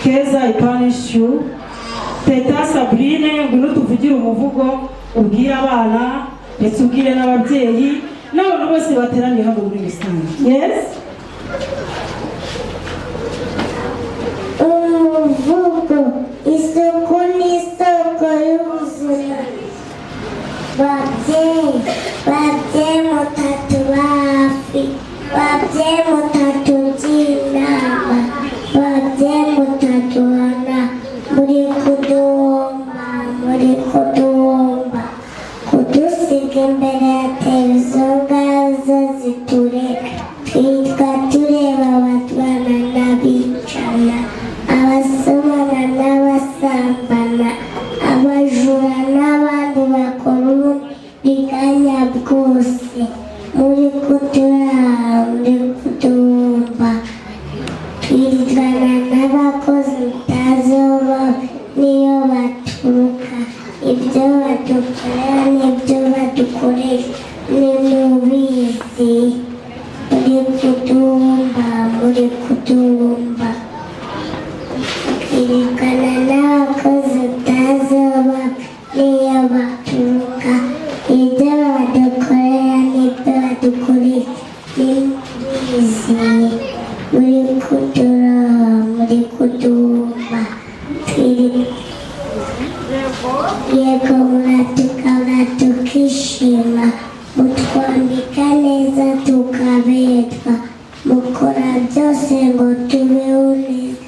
Keza, I punish you. Teta Sabrine, ngwino tuvugire umuvugo, ubwire abana ndetse ubwire n'ababyeyi n'abantu bose bateraniye hano muri rusange. Yes. Umuvugo: isuku ni isoko y'ubuzima. Babyeyi, babyeyi mutatuba hafi, babyeyi mutatugira inama, babyeyi mutatuhana, muri kuduhomba, muri kuduhomba, kudusiga imbere ya televiziyo ngazo zitureka, twitwa tureba abatwana n'abicana, abasomana n'abasambana, abajura n'abandi bakora uburiganya bwose. Muri kuturara, muri kuduhomba, twirirwana n'abakozi mutazi aho baba n'iyo baturuka, ibyo badukorera n'ibyo badukoresha nimubizi. Muri kuduhomba, muri kuduhomba, twirirwana n'abakozi utazi aho baba n'iyo baturuka, ibyo badukorera n'ibyo badukoresha nimubizi. Muri kuduroha, muri kuduhomba, yego muratukabura tukishima, mutwambika neza tukaberwa, mukora byose ngo tubeho neza.